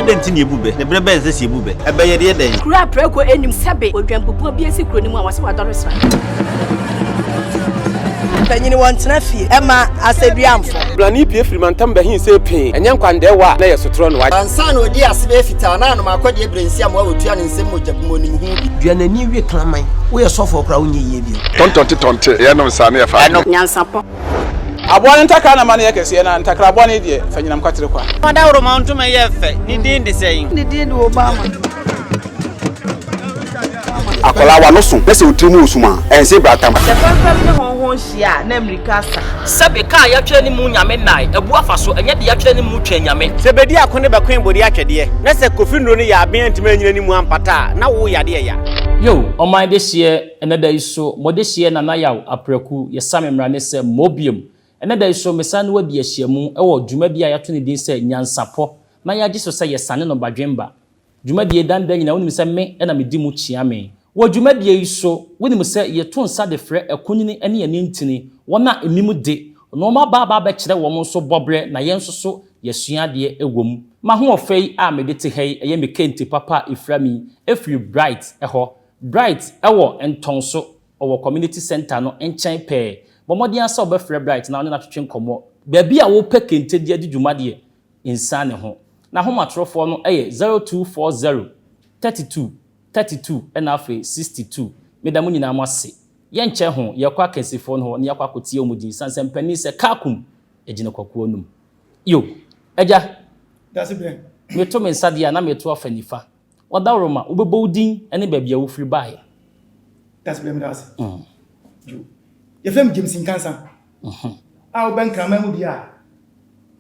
Adɛn nti na yɛbu bɛ? Na berɛ bɛn na ɛsɛ sɛ yɛbu bɛ? Ɛbɛ yɛde yɛ dɛn? Kuro a prako nnim sɛbe odwanbubuo bi asi kuro no mu a wɔse wadɔre sra. Mpanyin wɔntena fie mma asɛduamfo. Brane pue firi mantam bɛhe sɛ pee, ɛnyɛ nkwandɛɛwa a na ɛyɛ sotorɔ no. Ansa na ɔdii ase bɛyɛ fitaa na anom akɔdeɛ berɛ nsi amoa wɔtua ne nsam mogya bi mu ɔnim ho bi. Dua n'ani we kraman. Woyɛ sɔfoɔ koraa wonyɛ yie bio. Tɔntɔnte tɔnte, yɛnom saa na yɛfa Ɛno. Nyansapɔ. Aboa no ntakra na ma no yɛ kɛseɛ, na ntakra bɔne deɛ, fa nyinam kwatere kwa. Ɔdawuroma ntoma yɛ fɛ, ne din de sɛn? Ne din de Obama. Akwadaa w'ano so na sɛ wo tiri mu wɔ sum a, ɛnse bratam. Sɛ fɛmfɛm ne hɔnhɔn hyia a, na mmirika asa. Sɛbe ka a yɛatwerɛ ne mu Nyame nnae, abu afa so, ɛnyɛ deɛ yɛatwerɛ ne mu Twɛn Nyame. Sɛ bedi ako ne bɛkoe bode atwɛdeɛ, na sɛ Kofi nnuro no yɛ aben antumi anyina ne mu ampata a, na wo yadeɛ ya. Yo, ɔman dehyeɛ, ɛnɛ da yi so, mo dehyeɛ Nana Yaw Apraku, yɛsa me mmara ne sɛ mmɔ biom. Ɛnɛ da yi so, mesan ne wo adi ahyiamu wɔ dwumadie a yɛato ne din sɛ Nyansapɔ na yɛagye so sɛ yɛsane no badwemba. Dwumadie dan da nyinaa wonim sɛ me na medi mu kyeame. Wɔ dwumadie yi so, wonim sɛ yɛto nsa de frɛ akunini ne anintini, wɔn a nnim de, na wɔn aba aba abɛkyerɛ wɔn nso bɔberɛ na yɛn nso so yɛasua adeɛ wɔ mu. M'ahoɔfɛ yi a mede te ha yi, ɛyɛ me kente papa a ɛfira me yi, ɛfiri Bright hɔ. Bright wɔ Ntɔnso, ɔwɔ Community Centre no nkyɛn pɛɛ. Bɔ mmɔden ara sɛ wobɛfrɛ Bright na wo ne no atwetwe nkɔmmɔ. Baabi a wopɛ kente de adi dwuma deɛ, nsiane ho. N'ahomatorofoɔ no yɛ 0240 32 32 ɛna afei 62. Meda mo nyinaa mo ase. Yɛnkyɛ ho, yɛrekɔ akansifoɔ no hɔ na yɛakɔ akɔtie wɔn din sane sɛ mpanin sɛ Kakum gyina kwakuo no mu. Yo, agya, meto me nsa deɛ a na mereto afa nifa. W'adaworoma, wobɛbɔ wo din ne baabi a wofiri baeɛ. Dasebrɛ meda ase. Yo. Yɛfrɛ me James Nkansah. A wobɛ Nkraman mu deɛ a,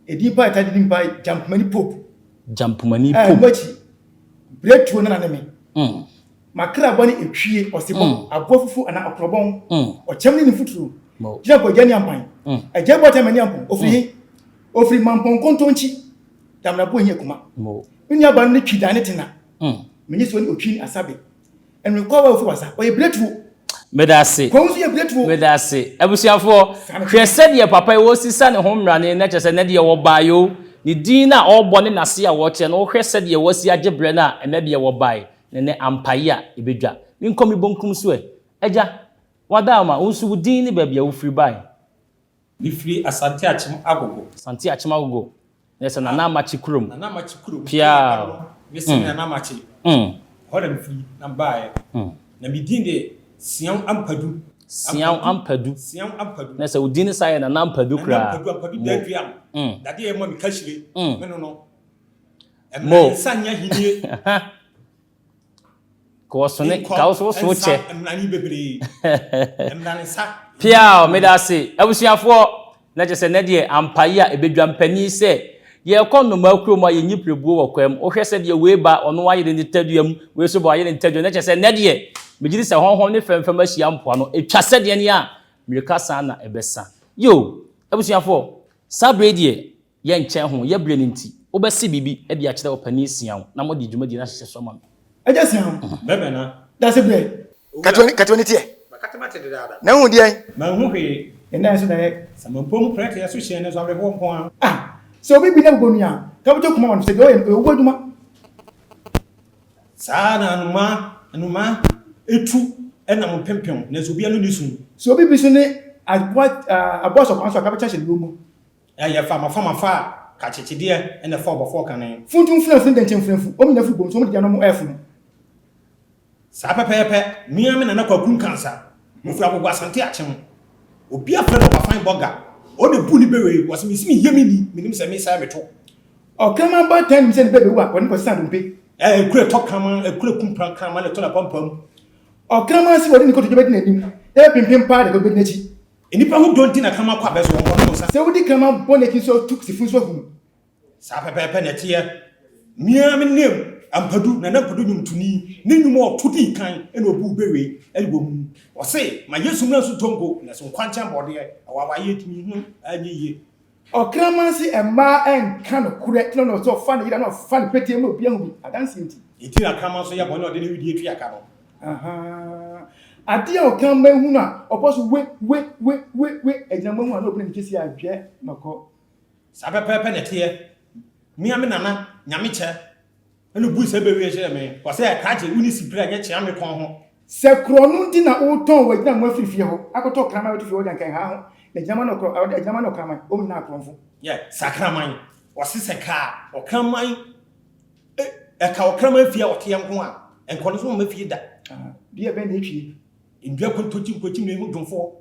edin pa a yɛtaa de di me paa yɛ Gyampomani Pope. Gyampomani Pope. Ɛno akyi, Berɛtuo nana ne me. M'akra bɔ ne etwie, ɔsebɔ, aboa fufuo anaa ɔkorɔbɔn, ɔkyɛm ne ne mfuturo, Gyina kɔ agya Niampan, Agya Boateng Maniampɔn, ofiri he? Ofiri Mampɔn Kontonkyi, Damina Boahi Akuma. Me nua ba no ne Twi Dane Tena. Me nye so ne Otwi ne Asabe. Ɛnwe Kwawa ofi Wasa, ɔyɛ Biretuo. Meda ase. Kwawu nso yɛ Biretuo. Meda ase. Abusuafoɔ, hwɛ sɛdeɛ papa yi ɔresisa ne ho mmrane na kyerɛ sɛ ɛnɛ deɛ wɔbaeɛ o. Ne din no a ɔrebɔ ne n'ase a ɔrekyerɛ no, wohwɛ sɛdeɛ wasi agye berɛ no a, ɛnɛ deɛ wɔbaeɛ. Na ɛnɛ ampa yi a, ɛbɛdwa. Menkɔ me bonkum so ɛ. Agya, w'adaama, wo nso wo din ne baabi a wofiri baeɛ. Mefiri Asante Akyem Agogo. Asante Akyem Agogo, na ɛsɛ Nana Amakye kurom. Nana Amakye kurom. Piaa. Mese me Nana Amakye. Ɛhɔ na mefiri na mebaeɛ. Na me din de Siaw Ampadu. Siaw Ampadu. Siaw Ampadu. Na sɛ wo din no saa yɛ Nana Ampadu koraa. Nana Ampadu, Ampadu Daduam. Dadeɛ a ɛma me kahyire. Me no no. Mo. Ɛmena nsa nyɛ ahennie. Ka wɔso ne ka wo so wo so kyɛ. Mmra ne nsa. Piaw, meda ase. Abusuafoɔ, na kyerɛ sɛ nɛ deɛ ampa yi a ɛbɛdwa mpanin sɛ yɛrekɔ nnomaa kurom a yɛnyi pirebuo wɔ kwaa mu. Wohwɛ sɛ deɛ wei ba, ɔno wayere ne tadua mu, wei nso ba wayere ne tadua mu. Na kyerɛ sɛ nɛ deɛ, megye di sɛ hɔnhɔn ne fɛmfɛm ahyia mpoano. Ɛtwa sɛ deɛ ne a mmirika san na ɛbɛsa. Yoo, abusuafoɔ, saa berɛ yi deɛ, Yɛnkyɛn ho, yɛ berɛ no nti, wobɛse biribi de akyerɛ ɔpanin Siaw na mode dwumadie no ahyehyɛ so ama me. Agya Siaw, Bɛbɛ na. Dase berɛ. Kate w'ani teɛ. Na wohu deɛn? Manhu hwee. Ne nan so na ɛyɛ. Samampom prɛte ɛso hyɛn no nso awerɛhoɔ nko ara. Ah! Sɛ obi bi na bobɔ nua a, ka bɛtɔ kuma ma no sɛ deɛ ɔyɛ no, ɔyɛ owuo adwuma. Saa ara na anomaa, anomaa, tu nam mpempem, nanso obiara no nni su. Sɛ obi bi so ne aboa, aboa sɔ kwan so a, ka bɛkyɛ ahyɛ ne yɔn mu. Ɛyɛ fa mafa mafa a kakyekyedeɛ na ɛfa ɔbɔfoɔ kane. Funtum mfenamfene dɛnkyɛm mfenamfu, wɔn nyinaa firi bom, so wɔn didi ano wɔn ɛrefono. Saa pɛpɛɛpɛ, me ara me Nana Kwaku Nkansah, ɔfiri Agogo Asante Akyem. Obi afrɛ no Ɔbafan Bɔga, ɔno na ɛbuu ne bɛ wei, ɔse mesi me yam nni, menim sɛ mesae meto. Ɔkraman baatan nim sɛ ne bɛ bɛwu a, ɔde no kɔsesa dompe. Ɛkura tɔ kraman, ɛkura kum kraman na ɛtɔ n'apampam. Ɔkraman se wɔde ne kotodwe bɛdi n'anim, na ɛbɛpempem paa de kɔ bɛdi n'akyi. Nnipa ho dɔ nti na kraman kɔ abɛ so, wɔnkɔnom nsa. Sɛ wodi kraman bɔne akyi nso a, wotu sifo nso ahu. Saa pɛpɛɛpɛ na ɛteɛ. Me ara me name Ampadu, Nana Ampadu nnwomtoni, ne nnwom a ɔto dii kan na ɔbuu bɛ wei wɔ mu. Ɔse, Ma Yesu mmra nsu tongo, na so nkwankyɛn bɔdeɛ, awawaeɛ tumi ho anyɛ yie. Ɔkraman se mmaa nka nokorɛ nti na ɔsɛ ɔfa ne yere anaa ɔfa ne petee ma obi ahu bi, adanseɛ nti. Enti na kraman nso yɛ bɔne a ɔde ne wedeɛ tua ka no. Ahaa. Adeɛ a ɔkraman hu no a ɔbɔ so we we we we we agyinamoa hu a na obi na ne kɛsi adwɛ na ɔkɔ. Saa pɛpɛɛpɛ na ɛteɛ. Me ara me nana, Nyamekyɛ. Ɛna obuu saa bɛ wei kyerɛɛ me, ɔsɛ, Krakye, wo ne sibire a nyɛ kyea me kɔn ho. Sɛ korɔno nti na wotɔn w'agyinamoa firi fie hɔ akɔtɔ ɔkraman abɛto fie hɔ de anka ɛnhaa ho, na agyinamoa ne ɔkrɔ, agyinamoa ne ɔkraman, wɔn nyinaa akorɔmfo. Yɛ sakraman, ɔse sɛ kaa ɔkraman e, ɛka ɔkraman fie a ɔteɛ nko a, nka ɔno nso ɔmma fie da. Ah, dua bɛn na etwie? Ndua kontokyi nkokyi na ehu dwomfoɔ.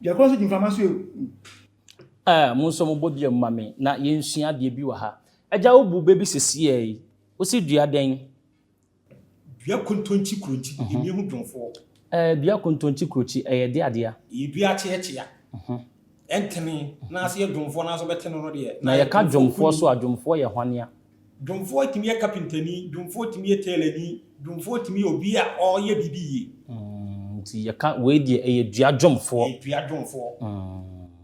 Dua korɔ nso gye mframa so e. Eh, mo nso mobɔ dua mu ma me na yɛnsua adeɛ bi wɔ ha. Agya wo bu bɛ bi sesiɛ yi, wo se dua dɛn? Dua kontonkyi kuronkyi, emi ehu dwomfoɔ. Eh, dua kontonkyi kurokyi, ɛyɛ de adea? Ɛyɛ dua akyeakyea, ɛntene, na ase yɛ dwomfoɔ na nso bɛte no no deɛ. Na yɛka dwomfoɔ so a, dwomfoɔ yɛ hwanea? Dwomfoɔ tumi yɛ kapentani, dwomfoɔ tumi yɛ tailorni, dwomfoɔ tumi yɛ obi a ɔreyɛ biribi yie. Nti yɛka wei deɛ ɛyɛ dua dwomfoɔ. Ɛyɛ dua dwomfoɔ.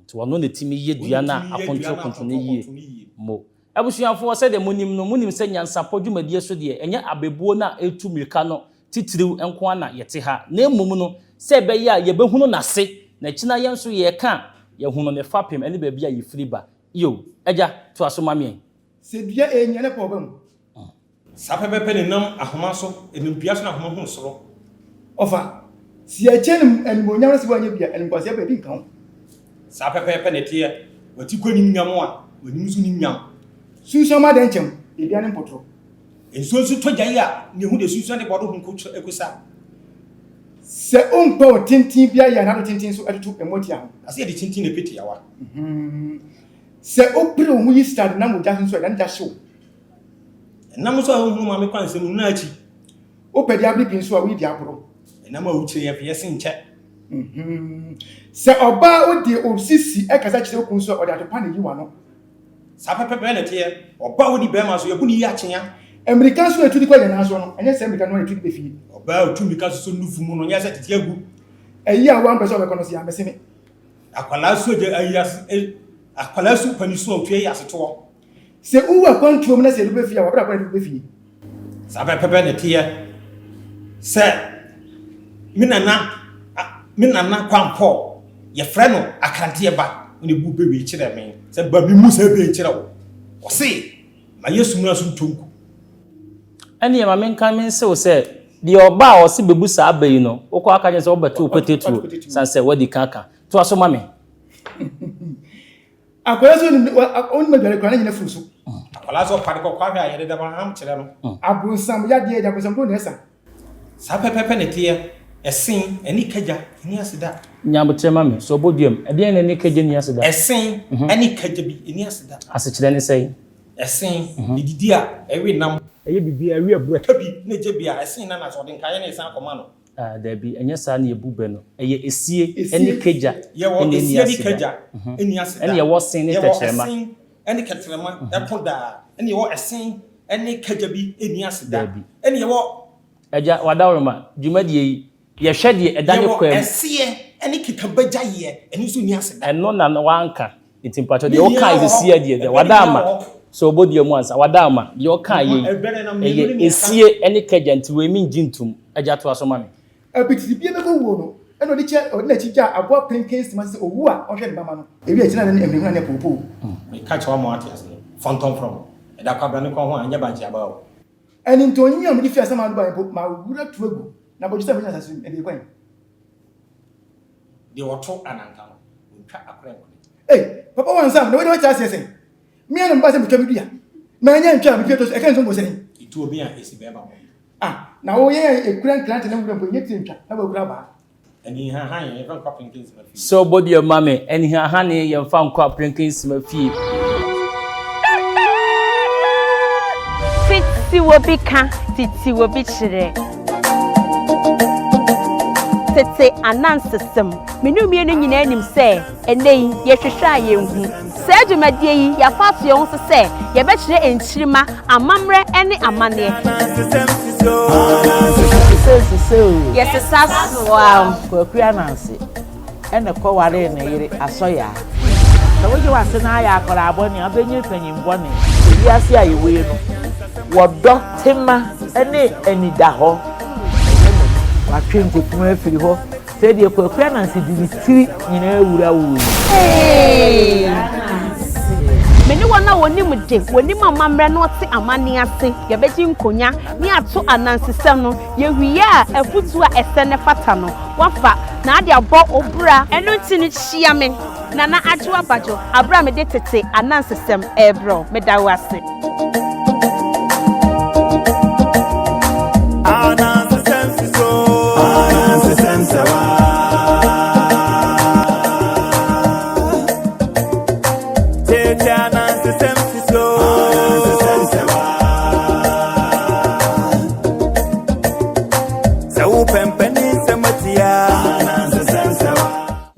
Nti ɔno na ɛtumi yɛ dua no a akontokonto no yie. Mo. Abusuafoɔ, sɛdeɛ monim no, monim sɛ nyansapɔ dwumadie so deɛ, ɛnyɛ abɛbuo no a ɛretu mmirika no titiriw nko ara na yɛte ha, na mmom no, sɛ ɛbɛyɛ a yɛbɛhunu n'ase, na akyina yɛn nso yɛreka a, yɛahunu ne fapem ne baabi a yɛfiri ba. Yo, Agya, toa so ma me ɛ. Sɛ dua ɛnya ne pɔw ba mu. Saa pɛpɛɛpɛ na ɛnam ahoma so, ɛnam dua so na ahoma hunu soro. Ɔfa, si ɛkyɛ no animuonyam na sɛ woanyɛ bi a, animguaseɛ ba, ebi nka ho. Saa pɛpɛɛpɛ na ɛteɛ, w'ati kɔ anim nyam a, w'anim nso nnim nyam. Sunsuan ma dɛnkyɛm, edua ne mpɔtorɔ. Nsuo nso tɔ gya yi a, na ehu deɛ sunsuan de bɔ do ho nko kosa. Sɛ wompɛ wo tenten biara yɛ a, n'ado tenten nso ɛtoto mmoatia ho. Na sɛ yɛde tenten na ɛpɛ tiawa. Sɛ wopere wo ho yi srade nam ogya so nso a, ɛdane gya hye wo. Ɛnam nso a wohunu maame kwan nsɛm no akyi. Wopɛ de abere pii nso a, woyi de aboro. Ɛnam a wokyire yɛ feyɛ sen kyɛ. Sɛ ɔbaa wode wo sisi kasa kyerɛ wo kunu nso a, ɔde atopa na eyi w'ano. Saa pɛpɛpɛ na ɛteɛ. Ɔbaa a odi barima so, yɛbu no yie akyea. Mmirika nso a etu de kɔ agyanan soɔ no, ɛnyɛ saa mmirika no ara na etu de ba fie. Ɔbaa a otu mmirika sosɔ nufu mu no, nyɛ sɛ tete agu. Ayi a woampɛ sɛ ɔbɛkɔ no, sɛ yɛammese me. Akwadaa su agya ayi ase eh, akwadaa su panin su a otua yi asetoɔ. Sɛ wowu akwantuo mu na sɛ yɛde wo bɛ fie a, w'abrabɔ na yɛde wo bɛ fie. Saa pɛpɛpɛ na ɛteɛ sɛ me nana me nana Kwampɔ yɛfrɛ no Akranteɛ ba na ebu bɛ wei kyerɛ me sɛ ba me mu sɛ bɛ nkyerɛ wo ɔse ma yɛ sumina so ntɔ nku. Ɛnneɛ ma menka mense wo sɛ, deɛ ɔba a ɔse bɛbu saa bɛ yi no, wokɔ aka kyerɛ no sɛ wobɛto wo pete tuo, sane sɛ woadi kan aka. Toa so ma me. Akwadaa nso nim ɔnim adware koraa na nyina furu so. Akwadaa nso ɔpa de kɔkɔ ahwɛ a yɛde dam aham kyerɛ no. Abonsam yadeɛ yɛde abonsam duro na ɛsa. Saa pɛpɛpɛ na ɛteɛ, ɛsen, ɛne kagya, ɛni aseda. Nya aboterɛ ma me, sɛ ɔbɔ duam, ɛdeɛn na ɛne kagya nni aseda? Ɛsen, ɛne kagya bi, ɛni aseda. Asekyerɛ ne sɛn? Ɛsen, ɛdidi a, ɛwe nam. Ɛyɛ biribiara, ɛwe aburo, ɛka bi na ɛgya bi a, ɛsen na na sɛ ɔde nkaeɛ na ɛsan akɔma no. Ah, dabi, ɛnyɛ saa na yɛbu bɛ no. Ɛyɛ esie ne kagya Yɛwɔ na ɛnni esie ne aseda. kagya nni aseda. Ɛna yɛwɔ sen ne Yɛwɔ tɛkyerɛma. ɛsen ne kɛtrɛma ɛko daa. Ɛna yɛwɔ ɛsen ne kagya bi nni aseda. Dabi. Ɛna yɛwɔ. Agya, w'adaworoma, dwumadie yi, yɛhwɛ deɛ ɛda ne Yɛwɔ kwan mu. ɛseɛ ne kekabagyaeɛ, ɛno nso nni aseda. Ɛno na wanka. Nti mpakyɛw Ne deɛ nyinaa wokae wɔ hɔ. sesie deɛ deɛ Ɛbɛ ne wada nyinaa ama wɔ hɔ. sɛ ɔbɔ dua mu ansa wada ama deɛ ɔkaeɛ yi Ɛbɛ ne nam mmienu ɛyɛ ne mmiɛnsa. esie ne kagya nti wei mengye ntom agya toa so ma me. Apititibie bɛkɔ wuo no, ɛna ɔde kyɛ ɔde n'akyi gyaa aboa penken sima sɛ owu a ɔnhwɛ ne ba ma no. Ewi akyiri na ne ahunahuna ne apoopoo. Meka kyerɛ wo ama woate aseɛ. Fɔntɔmfrɔm, ɛda kwabena ne kɔn ho a, ɛnyɛ bankye aba o. Anintɔnyi a mede fi asamando bae mpo, mawura tu agu, na abɔdwesɛ a manya asase so yi, ɛde kwan. Deɛ ɔto ananka no, ɔntwa akorɛ nkone. Ei, papa wansam, na wei deɛ woakyerɛ aseɛ sɛn? Me ara na mebaa sɛ metwa me dua, manya antwa a, mepue tɔ so, ɛka nso mpo sɛn? Ɛtu obi a, ɛsi bɛrima bɔ. Ah, na wo yɛn a yɛkura nkrante ne nwura mpo, yɛnyɛ tiri ntwa, na woakura abaa. Anihahan yɛmfa nkɔ apenkensima fie. Sɛ ɔbɔ dua ma me, anihahan yɛmfa nkɔ apenkensima fie. Tete wɔ bi ka, tete wɔ bi kyerɛ. Tete anansesɛm. Me ne wo mmienu nyinaa nim sɛ ɛnnɛ yi, yɛhwehwɛ a yɛnhu. Saa dwumadie yi, yɛafa ato yɛn ho so sɛ yɛbɛkyerɛ nkyirimma amammerɛ ne amanneɛ. Yɛsesa soa. Kwaku Ananse na ɛkɔwaree ne yere Asɔyaa. Sɛ wogye w'ase na ayɛ akwadaa bɔne a, wobɛnya panyin bɔne. Ewiase a yɛwɔ yi no, wɔdɔ tema ne anidahɔ. Ɛnyɛ n'ani. Watwe nkukuo afiri hɔ. Sɛdeɛ Kwaku Ananse de ne tiri nyinaa wura wo yi. Hey! Me ne wɔn a wɔnim de, wɔnim amammerɛ na wɔte amanneɛ ase, yɛbɛgye nkonya ne ato anansesɛm no. Yɛwie a, afotuo a ɛsɛ na ɛfata no, woafa na ade abɔ wo bra. Ɛno nti no, hyia me, Nana Adwoa Badwo, aberɛ a mede tete anansesɛm rebrɛ wo. Meda wo ase.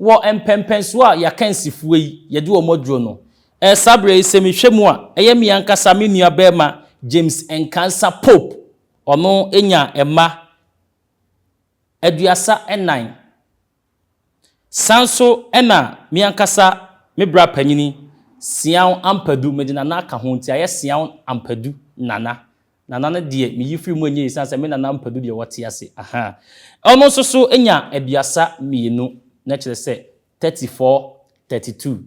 Wɔ mpɛnpɛnsoɔ a yɛakansifoɔ yi yɛde wɔn aduro no, ɛɛ saa berɛ yi sɛ mehwɛ mu a, ɛyɛ me ankasa me nua barima James Nkansah Pope, ɔno nya mma 34. San nso na me ankasa me bra panyini Siaw Ampadu, mede Nana aka ho nti ayɛ Siaw Ampadu Nana. Nana no deɛ meyi firi mu ɛnyɛ yie sane sɛ me Nana Ampadu deɛ ɔte ase ahaa. Ɔno nso so nya 32 na kyerɛ sɛ 34, 32.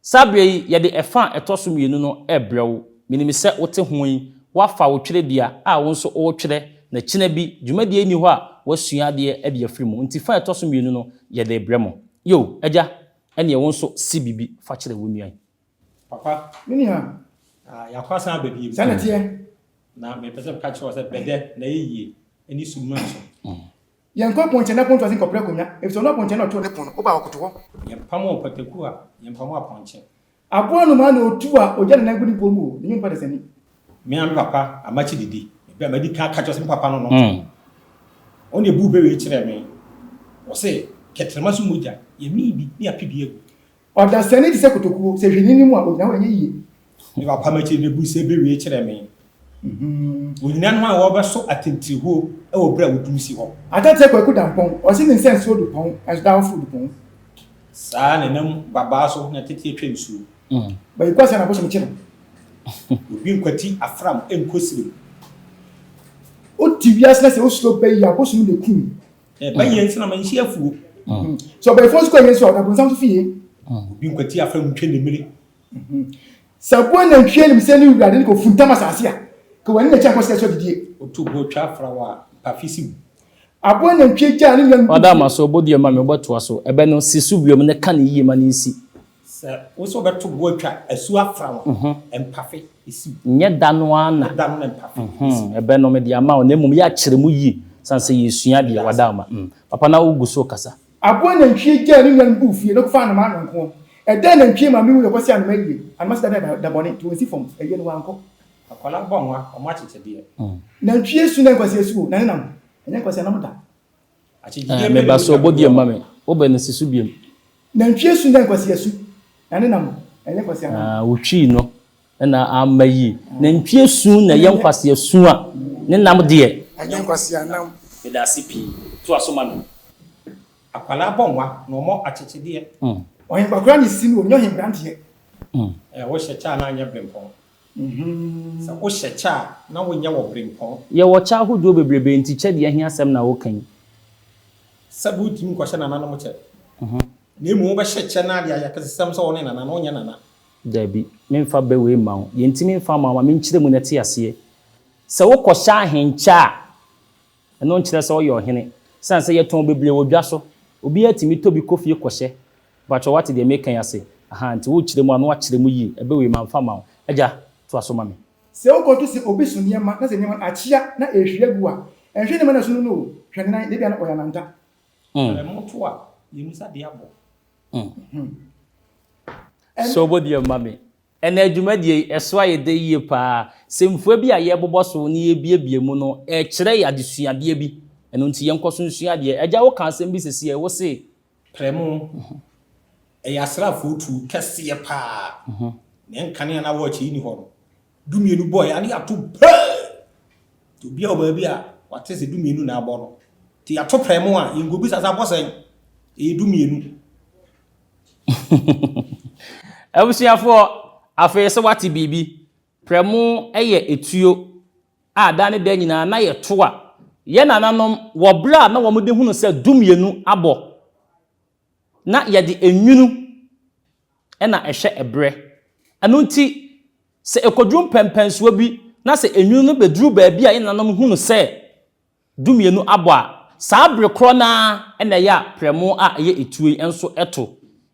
Saa berɛ yi, yɛde ɛfã a ɛtɔ so mmienu no rebrɛ wo. Menim sɛ wote ho yi, woafa wo twerɛdua a wo nso woretwerɛ, na kyena bi, dwumadie yi nni hɔ a woasua adeɛ de afiri mu. Nti fã a ɛtɔ so mmienu no, yɛde rebrɛ mo. Yo, agya, ɛnneɛ wo nso si biribi fa kyerɛ wo nua yi. Papa. Me nua. Ah, yɛakɔ asan aba bio. Saa na ɛteɛ. Na mepɛ sɛ meka kyerɛ wo sɛ bɛdɛ na ɛyɛ yie ne sumina so. Yɛnkɔ apɔnkye anaa aponto ase nkɔpere akonnwa, efisɛ ɔno apɔnkye na ɔtoo ne pon no, woba a ɔkoto hɔ. Yɛmpamo ɔpataku a, yɛmpamo apɔnkye. Aboa nnomaa na otu a ogya ne nan gu ne buo mu o, ne nyɛ onipa dasani. Me ara me papa amakye didi. Mebɛ a madi kan aka kyerɛ wo sɛ me papa no no. Ɔno na ebuu bɛ wei kyerɛɛ me. Ɔse, kɛtrɛma so mogya, yɛmee bi ne yɛape bi agu. Ɔdasani te sɛ kotokuo, sɛ hwee nni ne mu a, ɔgyina hɔ a, ɛnyɛ yie. Me papa m'akyiri no bu sɛ bɛwie kyerɛ me. Onyina no a wɔbɛso atɛntirihuo wɔ berɛ a wodum si hɔ. Ateteɛ Kwaku Dampɔn, ɔse ne nsa nsuo dupɔn, nanso daa ɔforo dupɔn. Saa na ɛnam babaa so na tete atwa nsuo. Bayi Kwasi na abosom kye no. Obi nkwati afram nkɔ sirem. Wote wiase na sɛ wosuro bayi a, abosom na ɛku wo. Ɛba yie nso na manhyia afuo. Sɛ ɔbayifoɔ nso kɔ yie nso a, ɔda bronsam nso fie. Obi nkwati afram ntwa ne mmiri. Sɛ aboa nantwie nim sɛ ne wura de no kɔfuntam asase a, ka wani n'akyi ankɔ serɛ so adidie. Woto boɔ twa afrawa a, mpafe si mu. Aboa nantwie gyaa ne nuanom gu Wada ama so, bɔ dua ma me, wobɛtoa so. Ɛbɛ no, si so biom na ka no yie ma no nsi. Sɛ wo sɛ wobɛto boɔ atwa asuo afra wo a, mpafe si wo. Nyɛ da no ara na. Nyɛ da no na mpafe si wo. Ɛbɛ no, mede ama wo, na mmom yɛ akyerɛ mu yie, sane sɛ yɛresua adeɛ. Wada ama. Papa, na wogu so rekasa. Aboa nantwie gyaa ne nuanom guu fie na ɔkɔfaa anomaa nonkoɔ. Ɛda a nantwie maame wuiɛ ɔkɔsee anomaa yie. Anomaa se da no yɛ da bɔne nti ɔnsi fam. Ayie no wankɔ. Akwadaa bɔ nwa, ɔmo akyekyɛdeɛ. Nantwie su na nkwasea su o, na ne nam, ɛnyɛ nkwasea nam da. Eh, me ba so bɔ dua ma me. Wo bɛ no si so biom. Nantwie su na nkwasea su, na ne nam, ɛnyɛ nkwasea nam. Ah, wo twii no na amma yie. Nantwie su na ɛyɛ nkwasea su a, ne nam deɛ. Ɛnyɛ nkwasea nam. Meda ase pii. Toa so ma me. Akwadaa bɔ nwa na ɔmɔ akyekyedeɛ. Ɔhenkwakoraa ne si no o, nyɛ ɔhembranteɛ. Eh, wo hyɛ kyɛ a na anyɛ brempɔn. Sɛ wo hyɛ kyɛ a na wo nyɛ wɔ brempɔn. Yɛwɔ kyɛ ahodoɔ bebrebe nti kyɛ deɛ he asɛm na woka yi? Sɛbe wontumi nkɔhyɛ nananom kyɛ. Na mmom wobɛhyɛ kyɛ no ara de ayɛ akɛsesɛm sɛ wo ne nana na wonyɛ nana. Dabi, memfa bɛ wei mma wo. Deɛ nti memfa mma wo, ma menkyerɛ mu na te aseɛ. Sɛ wokɔhyɛ ahenkyɛ a, ɛno nkyerɛ sɛ woyɛ ɔhene. Esiane sɛ yɛtɔn bebree wɔ dwa so, obiara tumi tɔ bi kɔ fie kɔhyɛ. Mpakyɛw woate deɛ mereka yi ase? Ahaa, nti worekyerɛ mu a na woakyerɛ mu yie. Ɛbɛ wei mamfa amma wo. Agya, toa so ma me. Sɛ wokɔto sɛ obi so nneɛma na sɛ nneɛma no akyea na ɛrehwie agu a, nhwɛ nneɛma no a ɛso no no o, hwɛ ne nan, na ebia na ɔyɛ ananta. Sɛ moto a, yɛmmisa deɛ abɔ. Sɛ wobɔ deɛ ma me. Ɛnnɛ dwumadie yi, ɛso ayɛ dɛ yie pa ara. Nsɛmfua bi a yɛrebobɔ so na yɛrebuebue mu no, ɛrekyerɛ yɛn adesuadeɛ bi. Ɛno nti yɛnkɔ so nsua adeɛ. Agya, woka asɛm bi seesei, wo se. Prɛmo, ɛyɛ asraafoɔ tuo kɛseɛ pa ara. Nea nkanea na wɔɔkye yi nni hɔ no, dumienu bɔeɛ a na yɛato pɛɛ! Nti obiara wɔ baabi a wate sɛ dumienu na abɔ no. Nti yɛato prɛmo a, yɛnkɔbisa sɛ abɔ sɛn? Ɛyɛ dumienu. Abusuafoɔ, afei sɛ woate biribi, prɛmo yɛ etuo a daa ne daa nyinaa na yɛto a yɛn nananom wɔ berɛ a na wɔde hunu sɛ dumienu abɔ na yɛde enwunu na ɛhwɛ ɛberɛ. Ɛno nti. Sɛ ɛkɔduru mpɛnpɛnsoɔ bi na sɛ enwunu no bɛduru baabi a yɛn nananom hunu sɛ dumienu abɔ a, saa bere korɔ no ara na ɛyɛ a prɛmo a ɛyɛ etuo yi nso to.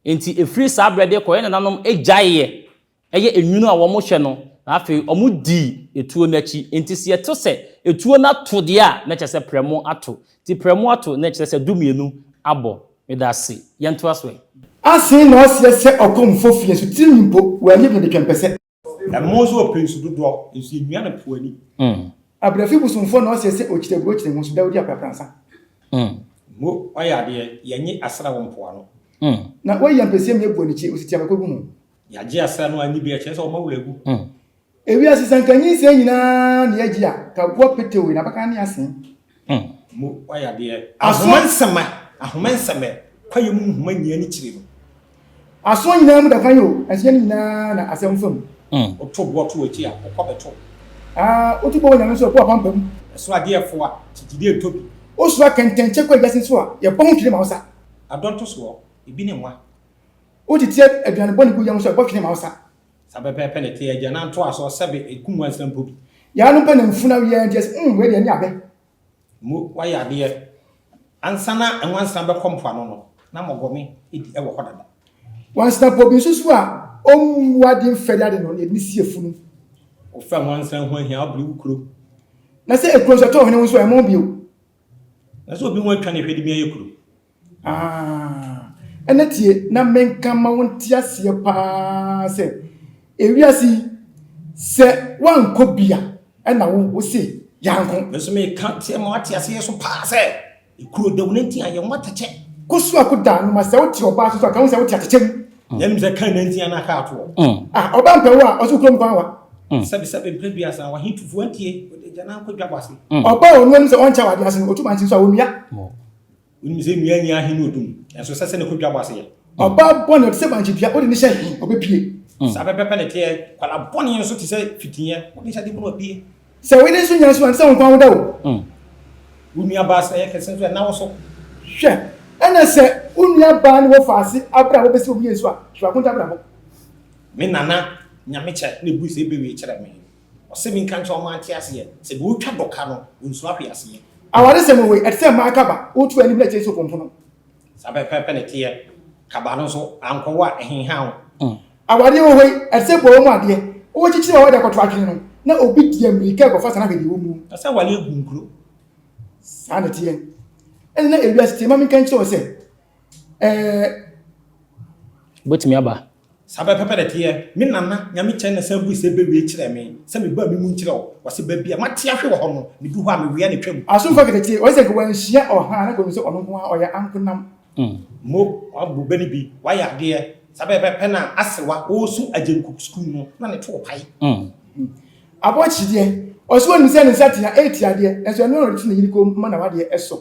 Enti ɛfiri saa berɛ de rekɔ, yɛn nananom gyaeɛ ɛyɛ enwunu a wɔhyɛ no, na afei wɔdii etuo no akyi. Enti sɛ yɛto sɛ etuo no ato deɛ a, na kyerɛ sɛ prɛmo ato. Nti prɛmo ato, na ɛkyerɛ sɛ dumienu abɔ. Meda ase. Yɛntoa so ɛ. Asen na ɔseɛ sɛ ɔkɔmfo fie nso tirinwi mpo wannye bi na de twɛmpɛsɛ. Ɛmo nso ɔpɛ nsu dodoɔ, nso yɛnwia no po ani. Abrafi bosomfoɔ na ɔseɛ sɛ ɔkyiri aburoo kyiri ho nso dawudi aprapransa. Mo wayɛ adeɛ, yɛnye asra wɔ mpoano. Na wayi ampesie mi agu anikye, ositi abɛkɔ gu ho. Yɛagye asra no anyi bi a, kyerɛ sɛ ɔma wura agu. Ewiase sɛ nka nyinsɛn nyinaa na yɛgye a, ka boa petewee na abakan ne asen. Mo wayɛ adeɛ. Ahoma nsɛmɛ, ahoma nsɛmɛ, kwaeɛ mu nhoma nyia ne kyire no. Aso nyinaa mu da kwan o, ɛnso nyɛ ne nyinaa na asɛm fa mu. Woto boɔ to w'akyi a, wokɔ bɛto. Ah, woto bɔ wɔ Nyame nso a, ɛkɔ w'apampam. Ɛso adeɛ ɛfo a, kyikyidie ntɔ bi. Wosoa kɛntɛnkyɛ kɔ ewiase nso a, yɛbɔ ho twene ma wo sa. Adɔ ntosoɔ, ebi ne nwa. Wotete aduane bɔne gu yam nso a, ɛbɔ twene ma wo sa. Saa pɛpɛɛpɛ na ɛte, agya na ntoasoɔ sɛbe ɛkum nwansena mpo bi. Yaanom pɛ na mfunu aweɛ nti yɛse mm wei deɛ ɛne abɛ. Mo wayɛ adeɛ. Ansa na nwansena bɛkɔ mpoano no, na mɔgɔme di wɔ hɔ dada. Nwansena pɔ bi nso so a ɔmmu ade mfɛre ade no na yɛde no si afunu. Wofa nwansena ho ahia wobere wo kuro. Na sɛ ekuro nso ɛtɔ ɔhene ho nso a ɛmmɔn bio. Na sɛ obi ho atwa ne hwɛ de mi ayɛ kuro. Ah, ɛnɛ tie na menka ma wo nte aseɛ paa sɛ ewiase yi sɛ woankɔ bi a ɛna wo wo se yanko. Me nso meka teɛ ma wate aseɛ so paa sɛ ekuro da wo nantin a yɛn ho atɛkyɛ. Ko so a ko da no ma sɛ wote ɔbaa so so a ka ho sɛ wote atɛkyɛ mu. Yɛnim sɛ kan nantin anaa kaa toɔ. Ah, ɔbaa mpɛ wo a ɔse wo kurom kwan wa. Sɛbe sɛbe mpɛ duasa wahe tufuo antie ɔde agya nan kɔ dwa bɔ ase. Ɔbaa a ɔno anim sɛ ɔnkyɛ awadeɛ ase no otu mansin so a ɔnua. Wonim sɛ nnua nni ahe ne odum, nanso ɛsɛ sɛ ne kɔdwa bɔ aseɛ. Ɔbaa bɔne, ɔte sɛ bankye dua, wode no hyɛ he, ɔbɛpue. Saa pɛpɛɛpɛ na ɛteɛ, akwadaa bɔne nso te sɛ fitiiɛ, wode hyɛ ade mu na wapue. Sɛ wo yere nso nya nso a, ɛnte sɛ wo nko ara woda o. Wo nuabaa sɛ ɛyɛ kɛse nso a, ɛnna wo so. Hwɛ, ɛna sɛ wo nuabaa ne wo fa ase abrabɔ bɛsi wɔn yie nso a, hwɛ w'akonta abrabɔ. Me nana Nyamekyɛ na ɛbui sɛ ɛbɛwie kyerɛ me. Ɔse menka nkyerɛ wɔn ante aseɛ sɛ deɛ ɔtwa dɔka no ɔnsuro ahwe aseɛ. Awaresɛm wei ɛte sɛ mmaa kaba, wotu anim na akyire nso pompono. Saa pɛpɛɛpɛ na ɛteɛ, kaba no nso ankɔwo a ɛhenha wo. Awareɛ wɔ hɔ yi ɛte sɛ bɔɔl mu adeɛ, wokyekyere w'aware de akɔto atwene no na obi di ammirika rekɔfa saa no ahwɛ deɛ ɛwɔ mu. Na sɛ awareɛ gu nkuro. Saa na ɛteɛ. Ɛnna na ewiase tie ma menka nkyerɛ wo sɛ ɛɛ. Wobɛtumi aba. Saa pɛpɛpɛ na ɛteɛ. Me nana, Nyame kyɛ na san bui sɛ bɛwie kyerɛɛ me sɛ me ba me mu nkyerɛ wo. Ɔse baabi a mate ahwe wɔ hɔ no, me du hɔ a me wea na ɛtwam. Asomfo akatakyie, ɔse sɛ nka wanhyia ɔha a na nka onim sɛ ɔno nko ara ɔyɛ ankonam. Mo, wabɔ bɛ no bi, wayɛ adeɛ. Saa pɛpɛpɛ na asewa ɔresu Agyenku sukuu no na ne to repae. Aboakye deɛ, ɔse onim sɛ ne nsa tea ɛretia adeɛ, nanso ɛno ara na ɔde to ne yere kɔn mu ma n'awadeɛ sɔ.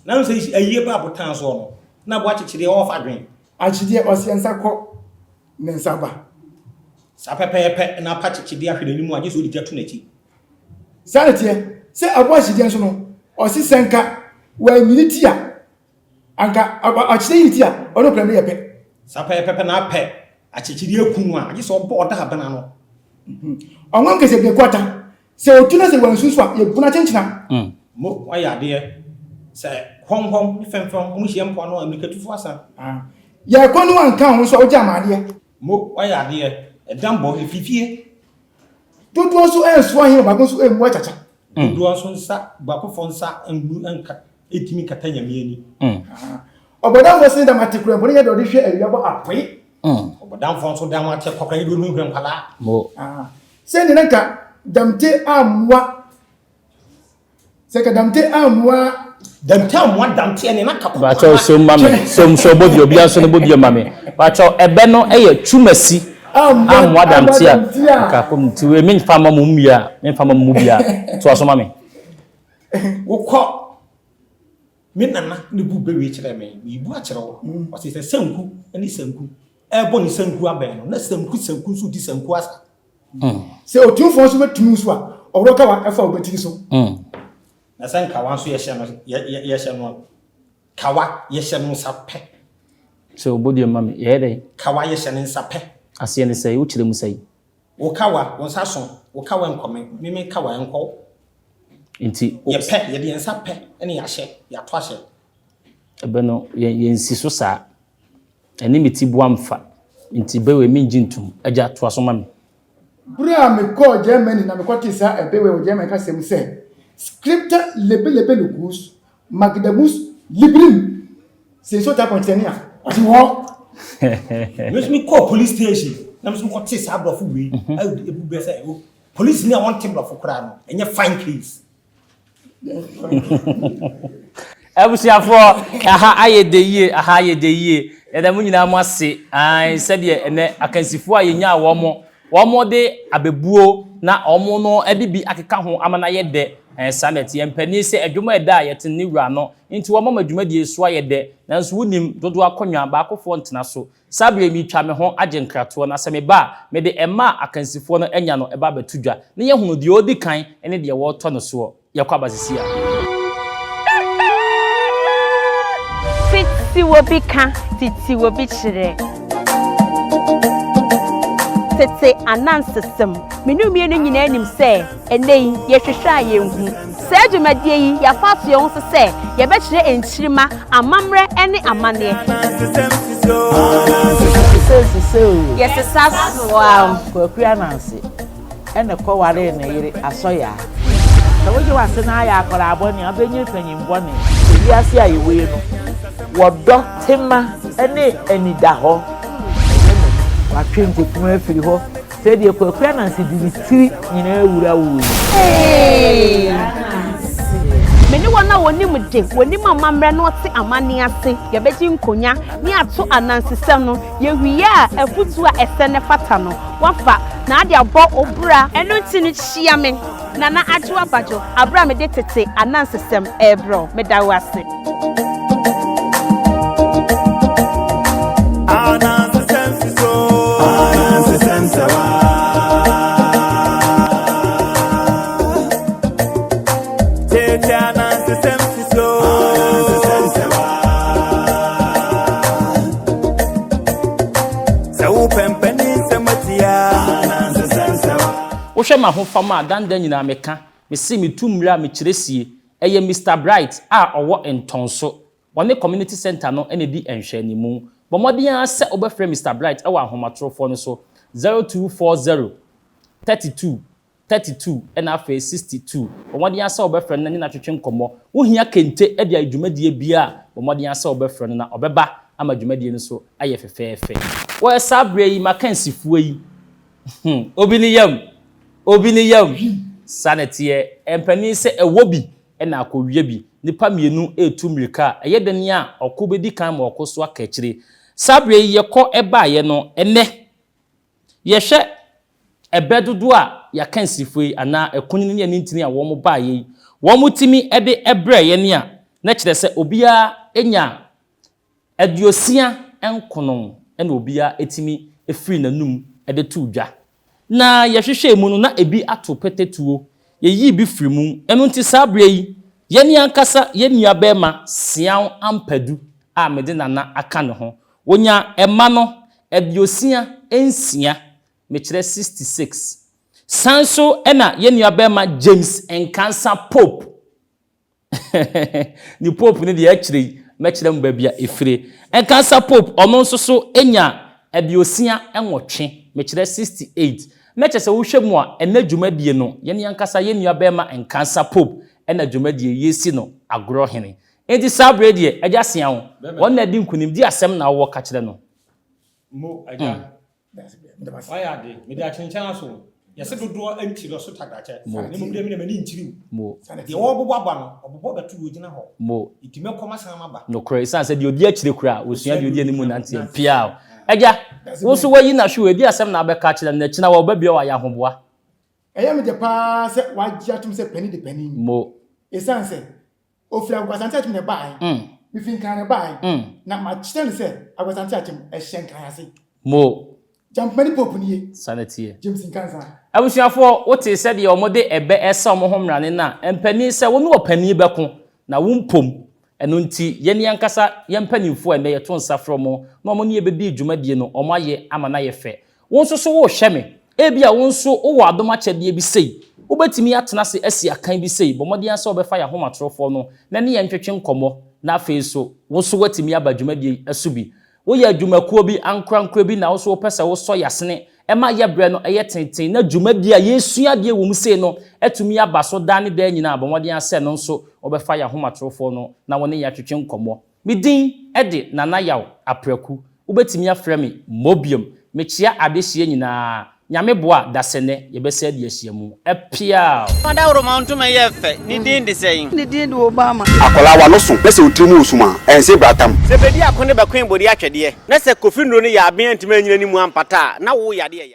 Nanso sɛ ayie ba abotan soɔ no, na aboakye kyedeɛ ɔrefa adwene. Akyedeɛ, ɔseɛ nsa kɔ ne nsa ba. Saa pɛpɛɛpɛ na apa kyekyedeɛ ahwɛ n'anim a, gye sɛ ɔde gya to n'akyi. Saa na ɛteɛ, sɛ aboa akyedeɛ nso no, ɔse sɛ nka wanyi ne ti a, anka akyedeɛ yi ne ti a, ɔne ɔpram no yɛ pɛ. Saa pɛpɛɛpɛ na apɛ akyekyedeɛ aku no a, gye sɛ ɔbɔ ɔda abena ano. Ɔnwam kɛsɛ biako ata, Sɛ otu na sɛ wansu nso a, yɛbu no akyenkyena. Mo, wayɛ adeɛ. Sɛ hɔnhɔn ne fɛmfɛm, wɔn hyia mpoano a, mmirikatufo asa. Yɛkɔ ne wanka ho nso a, wogye amaneɛ. Mo, wayɛ adeɛ. Ɛdam bɔ, ɛfiri fie. Dodoɔ nso nso ahe, ɔbaako nso mmu akyakya. Dodoɔ nso nsa, baakofɔ nsa nnu nka, ntumi nkata Nyame ani. Ɔbɔdamfoɔ sene dam ate koraa mpo, ne nyɛ deɛ ɔde hwɛ awia bɔ apoe. Ɔbɔdamfoɔ nso dam ate kɔkora, ne deɛ ɔhurahura nkwadaa. Mo. Sɛnea na nka Damte ammoa sɛ nka Damte ammoa. Damte ammoa Damte ɛne na ka kɔkɔ. Bàkyɛw som ma me som so bɔ bi obiara nso no bɔ bi ma me bàkyɛw ɛbɛ no ɛyɛ twumasi ammoa Damte a nka kɔm nti wei me nfa ma mo mmia me nfa ma mo mu bia to aso ma me. Wokɔ me nana ne bu bɛ wei kyerɛ me mebu akyerɛ wo ɔse sɛ sanku ne sanku ɛrebɔ ne sanku abɛn no na sanku sanku nso di sanku asa. Sɛ otumfoɔ nso bɛtumi nso a, ɔworɔ kawa ɛfa obatiri so. Na sɛ nkawa nso yɛhyɛ no yɛhyɛ no kawa yɛhyɛ no nsa pɛ. Sɛ ɔbɔ dua ma me yɛyɛ dɛn? Kawa yɛhyɛ no nsa pɛ. Aseɛ ne sɛn? Wokyerɛ mu sɛn? Wo kawa, wo nsa so, wo kawa nkɔ me, me me kawa nkɔ wo. Nti. Yɛpɛ, yɛde yɛn nsa pɛ ne yɛahyɛ, yɛato ahyɛ. Ɛbɛ no, yɛn yɛnsi so saa. Ɛne me tiboa mfa. Nti bɛ wei mengye ntom. Agya, toa so ma me. Bere a mekɔɔ Germany na mekɔtee saa ɛbɛ wei wɔ German kasa mu sɛ, Scripta lebelebe lucus Magdamus librim. Sɛ nsuo taa pɔnkyerɛni a, ɔte hɔ. Me nso mekɔɔ police station na me nso mekɔtee saa aborɔfo wei ebu bɛ sɛ o police ni a wɔnte borɔfo koraa no ɛnyɛ fine case. Abusuafoɔ, ɛha ayɛ dɛ yie, ɛha ayɛ dɛ yie. Yɛda mo nyinaa mo ase, ae, sɛdeɛ ɛnɛ akansifoɔ a yɛnyaa wɔn, wɔn de abɛbuo na wɔn no de bi akeka ho ama no ayɛ dɛ. Ɛɛ, saa na ɛteɛ. Mpanin sɛ adwuma ɛda a yɛte ne wura ano, nti wɔma ma dwumadie so ayɛ dɛ. Nanso wonim, dodoɔ akonnwa, baakofoɔ ntena so. Saa berɛ yi meretwa me ho agye nkratoɔ, na sɛ meba a, mede mma a akansifoɔ no anya no ba abɛto dwa, na yɛahunu deɛ ɔredi kan ne deɛ wɔretɔ no soɔ. Yɛkɔ aba seesei a. Tete obi ka, tete obi kyerɛ. Tete anansesɛm. Me ne wo mmienu nyinaa nim sɛ ɛnnɛ yi, yɛhwehwɛ a yɛnhu. Saa dwumadie yi, yɛafa ato yɛn ho so sɛ yɛbɛkyerɛ nkyirimma amammerɛ ne amanneɛ. Yɛsesa soa. Kwaku Ananse na ɛkɔwaree ne yere Asɔyaa. Sɛ wogye w'ase na ayɛ akwadaa bɔne a, wobɛnyini panyin bɔne. Ewiase a yɛwɔ yi no, wɔdɔ tema ne anidahɔ. Ɛyɛ me. Watwe nkukuo afiri hɔ. Sɛdeɛ Kwaku Ananse de ne tiri nyinaa wura wo yi. Hey! Me ne wɔn a wɔnim de, wɔnim amammerɛ na wɔte amanne ase, yɛbɛgye nkonya ne ato anansesɛm no. Yɛwie a, afotuo a ɛsɛ na ɛfata no, woafa na ade abɔ wo bra. Ɛno nti no, hyia me, Nana Adwoa Badwo, aberɛ a mede tete anansesɛm rebrɛ wo. Meda wo ase. Wohwɛ m'ahofama a, dandan nyinaa meka, mese metu mmira a mekyerɛ sie. Ɛyɛ Mister Bright a ɔwɔ Ntɔnso. Ɔne Community Centre no na ɛdi nhwɛanimu. Bɔ mmɔden ara sɛ wobɛfrɛ Mister Bright wɔ ahomatorofoɔ no so, 0240 32 32 ɛna afei 62. Bɔ mmɔden ara sɛ wobɛfrɛ no na ne no atwetwe nkɔmmɔ. Wohia kente de ayɛ dwumadie biara a, bɔ mmɔden ara sɛ wobɛfrɛ no na ɔbɛba ama dwumadie no so ayɛ fɛfɛɛfɛ. Wɔ saa berɛ yi, m'akansifoɔ yi, Hmm, obi ne yam, obi ne yam. Saa na ɛteɛ. Mpanin sɛ ɛwɔ bi na akɔwia bi. Nnipa mmienu retu mmirika a, ɛyɛ dɛn a ɔko bɛdi kan ma ɔko so aka akyire. Saa berɛ yi yɛkɔ baeɛ no, ɛnnɛ, yɛhwɛ ɛbɛ dodoɔ a yɛakansifoɔ yi anaa akunini ne anintini a wɔn baeɛ yi, wɔtumi de brɛɛ yɛn a, na kyerɛ sɛ obiara nya Aduosia nkono na obiara tumi firii n'anum de too dwa. Na yɛhwehwɛɛ mu no, na ebi ato pɛtɛ tuo. Yɛyii bi firii mu. Ɛno nti saa berɛ yi, yɛn ankasa yɛn nuabarima Seaw Ampadu a mede Nana aka ne ho, ɔnyaa mma no 66, mekyerɛ 66. San nso na yɛn nuabarima James Nkansah Pope Ne pope no deɛ akyire yi mɛkyerɛ mo baabi a ɛfire. Nkansa pope ɔno nso so nya 68, mekyerɛ 68. Na kyerɛ sɛ wohwɛ mu a ɛnɛ dwumadie no yɛn ankasa yɛn nua bɛrima Nkansa pope ɛna dwumadie yɛresi no agorɔ hene. Enti saa berɛ deɛ agya Seawo wɔn na adi nkunim di asɛm na wowɔ ka kyerɛ no. Mo agya. Wayɛ ade. Mede akyenkyɛn aso wo. Yɛse dodoɔ nkyiri ɔso tagrakyɛ. Na mmom deɛ me deɛ m'ani nkyiri wo. Deɛ ɔrebobɔ aba no, ɔbobɔ bɛto deɛ ɔgyina hɔ. Nti mɛkɔ masan maba. Nokorɛ, ɛsiane sɛ deɛ ɔdi akyire koraa, ɔsua deɛ ɔdi anim nanteɛ. Piaw! Agya, wo nso woayi no ahwe o, ɛdeɛn asɛm na wobɛka akyerɛ no, na akyina wɔ ɔba bio a wayɛ ahoboa? Ɛyɛ me dɛ paa sɛ wagye atom sɛ panin de panin. Ɛsiane sɛ Ofiri Aguasante Akyem na ɛbaeɛ. Mefiri Nkran na ɛbaeɛ. Na makyerɛ no sɛ Aguasante Akyem, ɛhyɛ Nkran ase. Mo. Gyampomani Pope nie. Saa na ɛteɛ. James Nkansah. Abusuafoɔ, wotee sɛdeɛ wɔde ɛbɛ resa wɔn ho mmrane no a, mpanin sɛ wo ne ɔpanin bɛko, na wo mpom. Ɛno nti, yɛn ankasa yɛn mpanimfoɔ a ɛnnɛ yɛto nsa frɛ wɔn na wɔne yɛn bɛdi dwumadie no, wɔayɛ ama no ayɛ fɛ. Wo nso so worehwɛ me. Ebia wo nso wowɔ adom akyɛdeɛ bi sei. Wobɛtumi atena ase asi akan bi sei. Bɔ mmɔden ara sɛ wobɛfa yɛn ahomatorofoɔ no na ne yɛn ntwetwe nkɔmmɔ, na afei nso wo nso woatumi aba dwumadie yi so bi. Woyɛ adwumakuo bi, ankorankorɛ bi na wo nso wopɛ sɛ wosɔ yɛn asene ma yɛ berɛ no yɛ tenten na dwumadie a yɛresua adeɛ wɔ mu sei no atumi aba so daa ne daa nyinaa a, bɔ mmɔden ara sɛ ɛno nso wobɛfa yɛn ahomatorofoɔ no na wo ne yɛn atwetwe nkɔmmɔ. Me din de Nana Yaw Apraku, wobɛtumi afrɛ me Mobiom. Mekyea adehyeɛ nyinaa, Nyame boa a, dasɛnnɛ yɛbɛsan adi ahyiamu. Ɛpeaw! Ɔdawuroma ntoma yɛ fɛ, ne din de sɛn? Ne din de Obama. Akwadaa w'ano so na sɛ wo tirim wɔ sum a, ɛnse bratam. Sɛ bedi ako ne bɛkoe bode atwɛdeɛ, na sɛ Kofi nnuro no yɛ aben antumi anyina ne mu ampata a, na wo yadeɛ ya.